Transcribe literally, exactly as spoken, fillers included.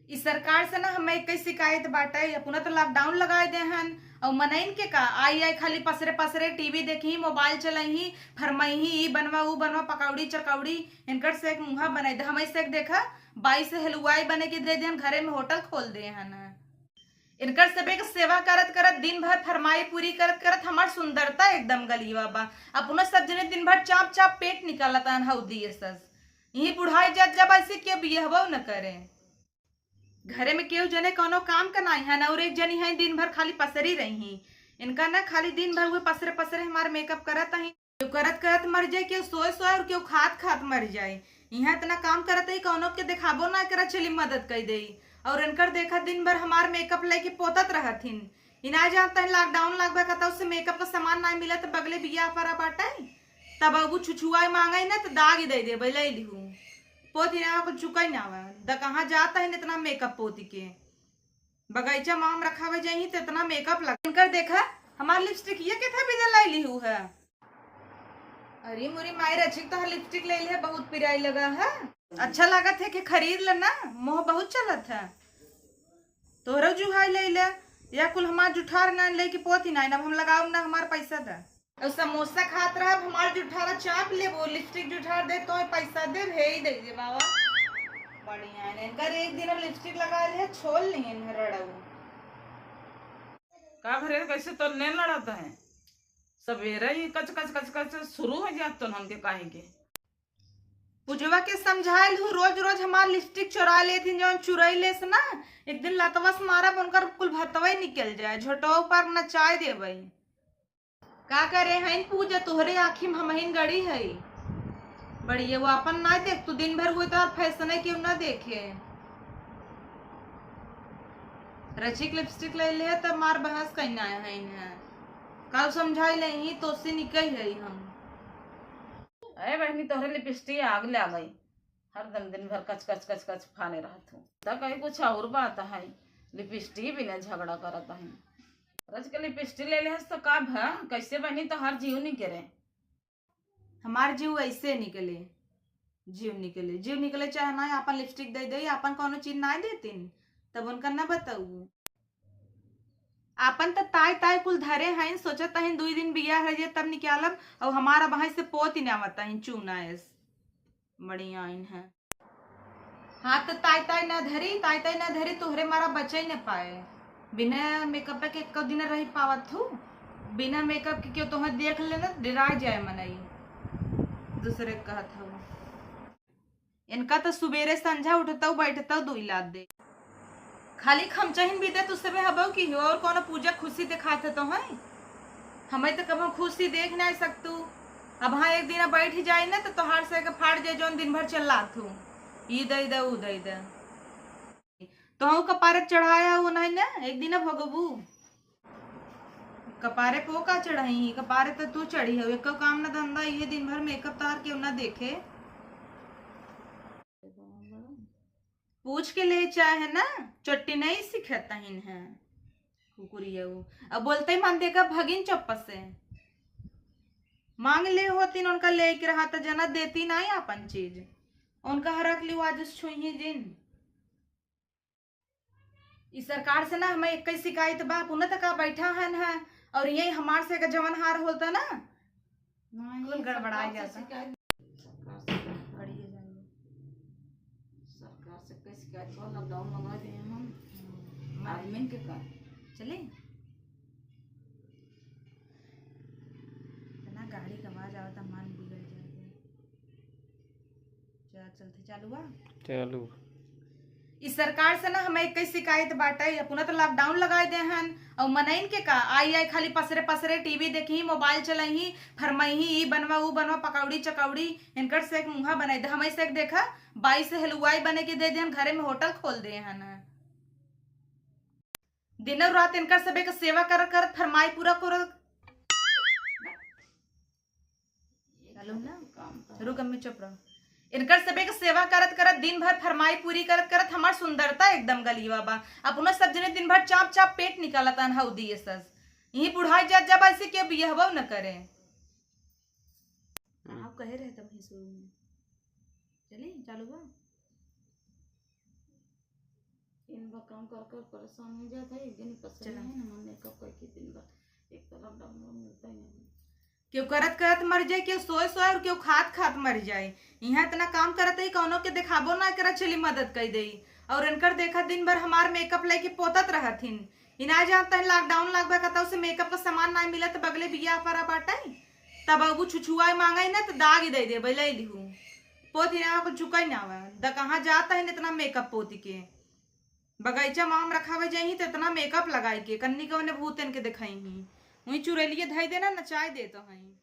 ई सरकार से ना हमें एक ही शिकायत बाटे, अपना तो लॉकडाउन लगाए दे हन, और मनइन के का आई आई खाली पसरे पसरे टीवी देखी, मोबाइल चलही, फरमाइही, ई बनवा ऊ बनवा, पकौड़ी चकौड़ी, इनकर से एक मुँहा बनाई दे। हमें से एक देखा, बाई से हलवाई बने के दे देहन, घरे में होटल खोल दे हन। इनकर सबे के सेवा करत करत दिन भर फरमाई पूरी करत करत हमार सुंदरता एकदम गलिवा बा। अपनो सब जने दिन भर चाप चाप पेट निकालत हन हौदी ये सस। यही बुढ़ाई जात जब ऐसे के बियहबो न करे। घरे में केहू जने कौनो काम का नाई है ना, और एक जनी है दिन भर खाली पसरी रही। इनका ना खाली दिन भर हुए पसरे पसरे हमार मेकअप करत ही। केहू करत करत मर जाए, केहू सोए सोए और केहू खात खात मर जाए। यहाँ इतना काम करत ही, कौनो के देखाबो ना करा, चली मदद कर दे। और इनकर देखा दिन भर हमार मेकअप लेके पोतत रहत हिन। इ ना जानत ही लॉकडाउन लाग बा, कतौ से मेकअप का सामान ना मिलत, बगले बियाह परा बाटे, तब अब छुछुआई मांगे ना तो दाग ही दे दे, ले लिहू। पोती ना कुछ चुकाई ना हुआ, द कहाँ जाता है इतना मेकअप पोती के। बगीचा में आम रखावे जाई त इतना मेकअप लगा। इनकर देखा, हमार लिपस्टिक ये कितना बिदा लाई लिहू है। अरे मोरी माई रचिक, तो लिपस्टिक ले ले, बहुत पिराई लगा है। अच्छा लागत है कि खरीद लेना, मोह बहुत चलत है। तोहरो जुहाई ले ले, या कुल हमार जुठार ना लेके पोती ना, अब हम लगाओ ना, हमार पैसा दा। और समोसा खात रहब, हमार जुठारा चाप लेबो, लिपस्टिक जुठार दे, तो पैसा दे, भेज दे दे बाबा। बढ़िया है, इनकर एक दिन हम लिपस्टिक लगा ले, छोल नहीं है रड़ऊ। का भरे, कैसे तो ने लड़त है? सवेरे ही कच कच कच कच शुरू हो जात तो हमके काहे के। पूजवा के समझाइल हूँ, रोज रोज हमार लिपस्टिक चोरा लेथिन, जौन चुराई लेस ना, एक दिन लतवा से मारब, उनकर कुल भतवा ही निकल जाए, झोटवा पर नचाए देबई। का करे हईन पूजा, तोहरे आँखी में हमहिन गड़ी है। बढ़िया, वो अपन ना देख, तू दिन भर हुए तो फैशन है, क्यों ना देखे। रचिक लिपस्टिक ले ले, तब मार बहस कहीं ना है इन्हें। काल समझाई ले ही, तो से निकल है हम। अरे बहनी, तोहरे लिपस्टिक आग ले आ गई। हरदम दिन भर कच कच कच कच फाने रहत हूँ। त कहीं कुछ और बात है, लिपस्टिक बिना झगड़ा करत है। रच के लिपस्टिक ले लेहस त का भा, कैसे बनी तोहार जीव निकरे? हमार जीव ऐसे निकले, जीव निकले, जीव निकले चाहे ना, आपन लिपस्टिक दे दे, आपन कौनो चीज ना देतिन, तब उनका ना बताऊ। आपन त ताय ताय कुल धरे हैं, सोचत हैं दुई दिन बियाह रह जाए तब निकालब, और हमारा बहाई से पोत ही ना आवत हैं, चूना एस। बढ़िया आइन है। हाँ, तो ताई ताई ना धरी, ताई ताई ना धरी, तोहरे मारा बचे न पाए। बिना मेकअप के एको दिन रही पावत हूँ। बिना मेकअप के क्यों तोहे देख लेना, डरा जाए मनई। दूसरे के कहत हूँ। इनका तो सुबेरे संझा उठतौ बैठतौ दुई लात दे। खाली खमचहिन भी दे तू सबे हबौ की हो, और कोनो पूजा खुशी दिखात है तो है? हमें तो कबो खुशी देख नहीं सकतू। अब हाँ एक दिन बैठ जाए ना तो तोहार से के फाड़ जाए, जौन दिन भर चिल्लात हूँ, ई दे दे, ऊ दे दे। तो हूँ कपारे चढ़ाया हो नहीं ना, एक दिन भोगबू। कपारे पो का चढ़ाई, कपारे तो तू चढ़ी हो, एको काम ना धंधा, ये दिन भर मेकअप तार के ना देखे। पूछ के ले चाहे ना, चट्टी नहीं सीखत तहिन है। कुकुरिया ऊ। अब बोलते ही मान देखा भगिन चप्पस से। मांग ले होतिन उनका लेके रहा त जना देती नहीं आपन चीज। उनका हरक लिवा जस छुई जिन। ई सरकार से ना हमें एक ही शिकायत बा, पुनः तक बैठा हन है और यही हमार से का जवन हार होता ना, नहीं, कुल गड़बड़ाई सरकार से जाता। शिकायत, सरकार से, बढ़िया जाइए। सरकार से कई शिकायत बा, लॉकडाउन लगा दिए हम। हम्म। आदमी के का? चले? इतना गाड़ी का आवाज आवता, मन बिगड़ जाएगा। चल, चलते चालू बा? चालू। ई सरकार से ना हमें एक ही शिकायत बाटे, अपना तो लॉकडाउन लगाए दे हन, और मनइन के का, आई आई खाली पसरे पसरे टीवी देखी, मोबाइल चलही, फरमाइही, ई बनवा, ऊ बनवा, पकौड़ी चकौड़ी, इनकर से एक मुँहा बनाई दे, हमें से एक देखा, बाई से हलवाई बने के दे देहन, घरे में होटल खोल दे हन। दिनों रात इनकर सबे के सेवा करत करत फरमाई पूरा करत। चलो ना, रुक अम्मी, चुप रहो। इनकर सबे के सेवा करत करत, दिन भर फरमाई पूरी करत करत हमार सुंदरता एकदम गलिवा बा। अपनो सब जने दिन भर चाप चाप पेट निकालत अन हौदी ये सस। यही बुढ़ाई जात जब ऐसे के बियहबो न करे। आप कहे रहे तब ही शुरू में। चली, चालू बा। दिन भर काम कर कर परेशान हो जात है। एक जनी पसरी चला। है ना, मन मेकअप करके दिन भर एक तरफ डाउनलोड मिलता ही नहीं। केहू करत करत मर जाए, केहू सोए सोए और केहू खात खात मर जाए। यहाँ इतना काम करत है, कौनो के देखाबो ना करा, चली मदद कर दे। और इनकर देखा दिन भर हमार मेकअप लेके पोतत रहत हिन। इ ना जानता है लॉकडाउन लाग बा, कतौ से मेकअप का सामान ना मिलत, बगले बियाह परा बाटे, तब अब छुछुआ मांगे ना तो दाग ही दे दे, ले लिहू। पोती ना कुछ चुकाई ना हुआ, द कहाँ जाता है इतना मेकअप पोती के। बगीचा में आम रखावे जाई तो इतना मेकअप लगाई के कन्नी के ओने भूतन के दिखाई ही। वहीं चुरैलिए धई देना, नचाई देत हई।